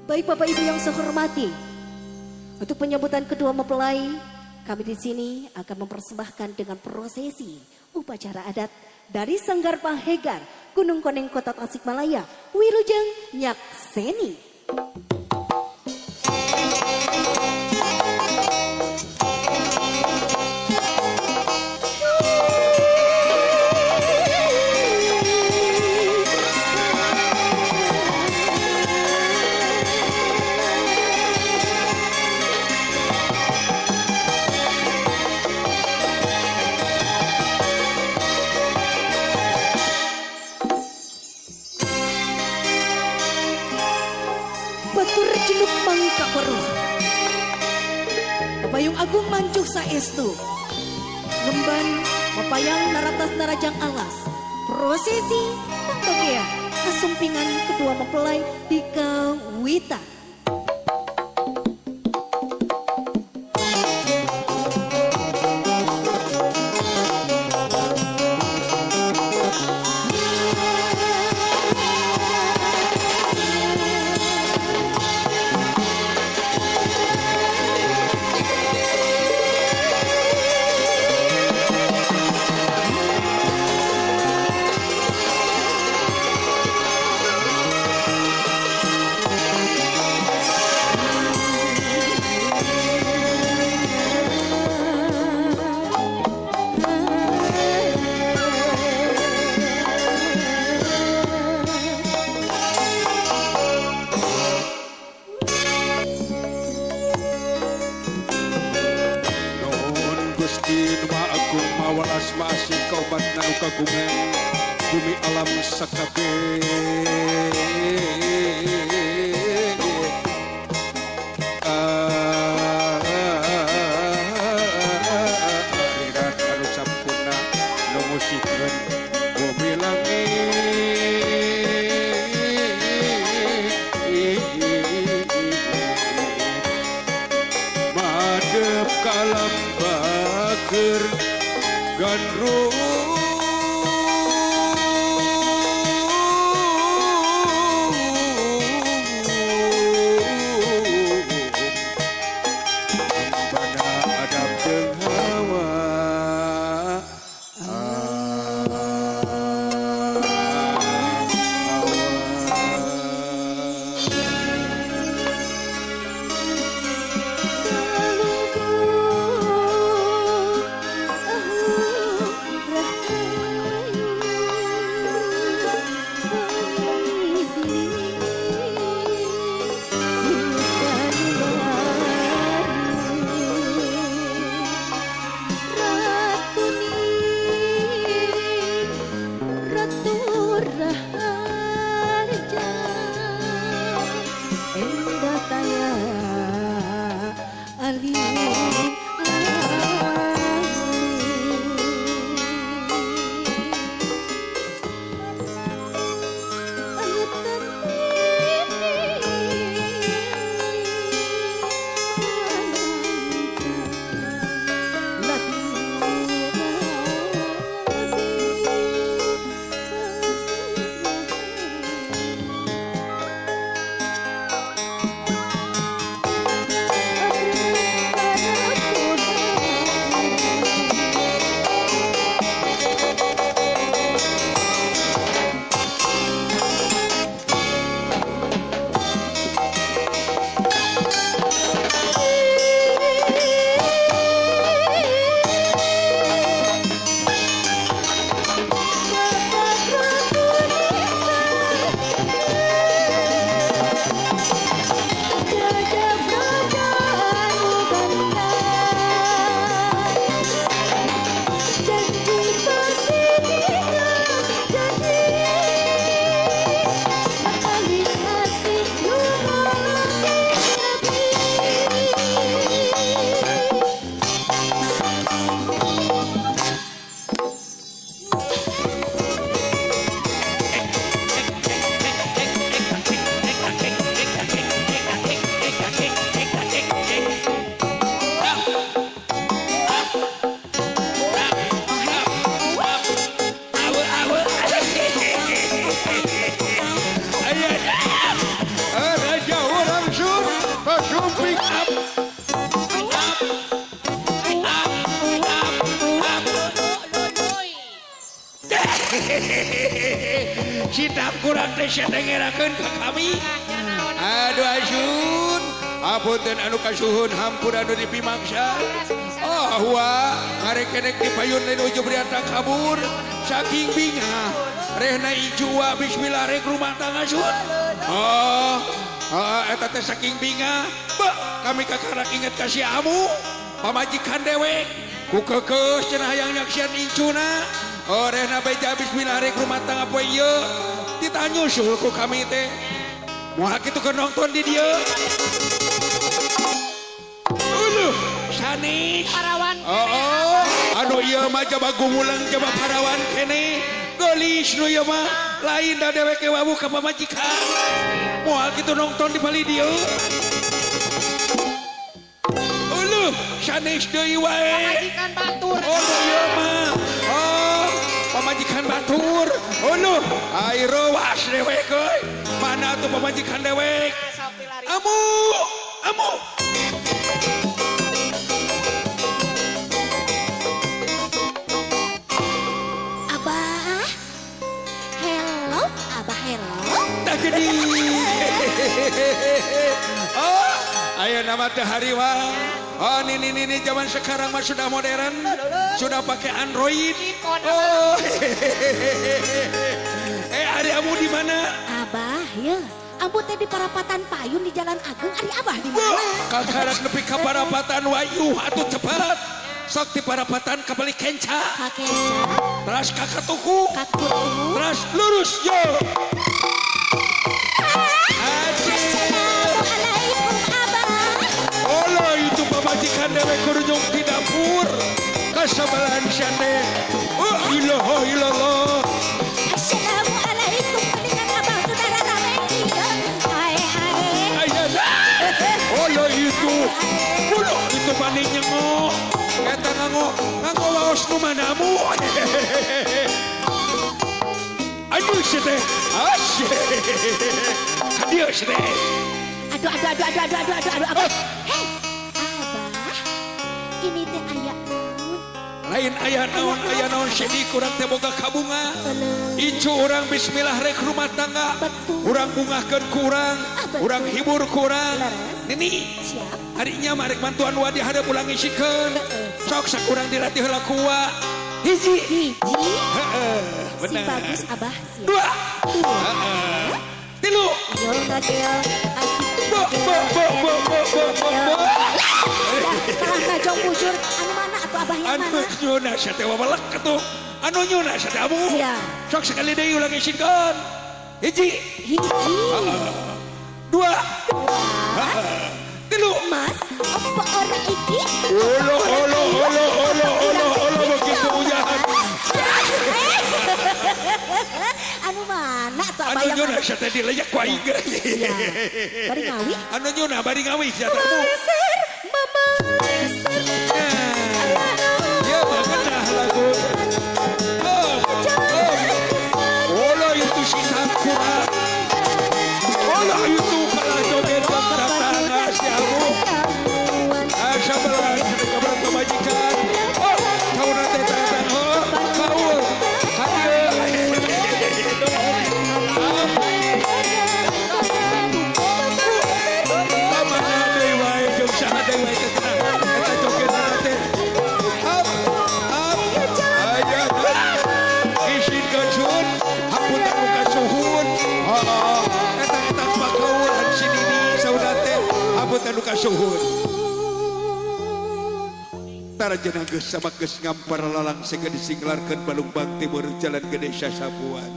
Baik Bapak Ibu yang saya hormati, untuk penyambutan kedua mempelai, kami di sini akan mempersembahkan dengan prosesi upacara adat dari Sanggar Panghegar, Gunung Koneng, Kota Tasikmalaya, Wilujeng Nyakseni. Payung agung mancuh saestu, ngemban mapayang naratas narajang alas, prosesi pambagea kasumpingan kedua mempelai di Kawita. Masih kaubat nanu kagungan bumi alam sakabeh ariran anu sampurna nu musikeun bumi langit madep ka alam bager gandrung ambana adab jeung hawa. Sidap kurang teh sia teh ngerakeun ka kami. Aduh asun, hapunten anu kasuhun hampura anu dipimaksa. Oh wa, ngarekenek di payun lain ujub riata kabur. Saking bingah, rehna incu wa bismillah rek rumah tangga sun. Oh, eta teh saking bingah. Beuh, kami kakarak inget ka si amu, pamajikan dewek. Ku keukeuh cenah hayang nyaksian incuna. Oh rehna beja bismillah rek rumah tangga poe ieu. Ditanyusul ku kami teh. Moal kitu keur nonton di dieu. Uluh, sanes. Parawan. Oh, anu ieu mah jaba gumulang jaba parawan keneh. Geulis nu ieu mah lain da dewek ge wawuh ka pamajikan. Moal kitu nonton di bali dieu. Uluh, sanes deui wae. Pamajikan batur. Oh, ieu mah. Oh, pamajikan batur. Uluh, ai reuas dewek euy. Mana tuh pamajikan dewek? Amu, amu. Abah, hello, Abah hello. Tak gede. Oh, ayo nama teh hariwang. Oh, ini zaman sekarang mah sudah modern, sudah pakai Android. Oh, ari amu di mana? Abah, ya. Ambu teh di parapatan payun di Jalan Ageng, ari Abah di mana? Kakarak nepi ka parapatan wayu atuh cepat. Sok di parapatan ka balik kenca. Ka kenca. Teras ka katuku. Ka katuku. Teras lurus yo. Assalamualaikum Abah. Olah itu pamajikan dewek kurujung di dapur. Kasabalahan sia teh. Oh ilaha illallah. Assalamualaikum dengan Abah saudara rame ieu. Hae hae. Olah itu. Ulah itu paning nyengo. Eta nganggo nganggo waos nu manamu. Aduh sia teh. Asyik. Kadieu sia teh. Aduh aduh aduh aduh aduh aduh aduh aduh Abah. Hei, Abah. Ini teh aya naon? Lain aya naon sedih kurang teh boga kabunga. Incu urang bismillah rek rumah tangga. Urang bungahkeun ku urang, urang hibur ku urang. Nini. Siap. Harinya mah rek bantuan wa di hadeup ulang isikeun. Sok sakurang dilatih heula ku wa. Hiji. Hiji. Heeh, Si bener. bagus Abah siap. Dua. Heeh. Tilu. Yo ngagel asik. Bo bo bo bo bo bo bo. bo. Kalah ngajong bujur anu mana atuh Abah yang Anu mana? nyuna sia teh wawalek atuh. Anu nyuna sia teh amu. Siap. Sok sekali deui ulang isikeun. Hiji. Hiji. Dua. Dua. Tilu. Mas, apa orang iki? Olo olo olo olo olo olo begitu ujahan. Anu mana atuh Abah Anu yang nyuna mana? sia teh dileyak ku aing. Siap. Bari ngawi. Anu nyuna bari ngawi sia teh amu. Maleser, mama leser. Ya banget lagu. Oh, oh. Olo itu si Sakura. Olo itu kalah joget tangga si amu. Asabalan kabar kebajikan. Oh, kau nanti tantang. Oh, kau. Kadieu. Kamana deui wae jeung saha deui wae teh cenah. Eta jogetna teh. Up, up. Aya. Isinkeun sun, hapunten nu kasuhun. Heeh. Eta eta pakaulan si Nini saudara teh, hapunten nu kasuhun. Tarajana geus sama geus ngampar lalang sehingga disinglarkeun Balumbang Timur Jalan Gede Sasapuan.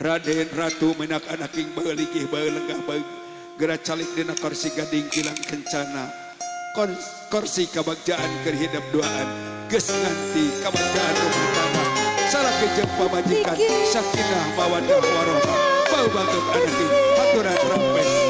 Raden Ratu menak anaking bae ligih bae lenggah bae geura calik dina kursi gading kilang kencana. Kursi kabagjaan keur hidep duaan geus nganti kabagjaan rumah tangga. Salah kejeng pamajikan sakinah mawaddah warahmah. Bau banget anaking haturan rampes.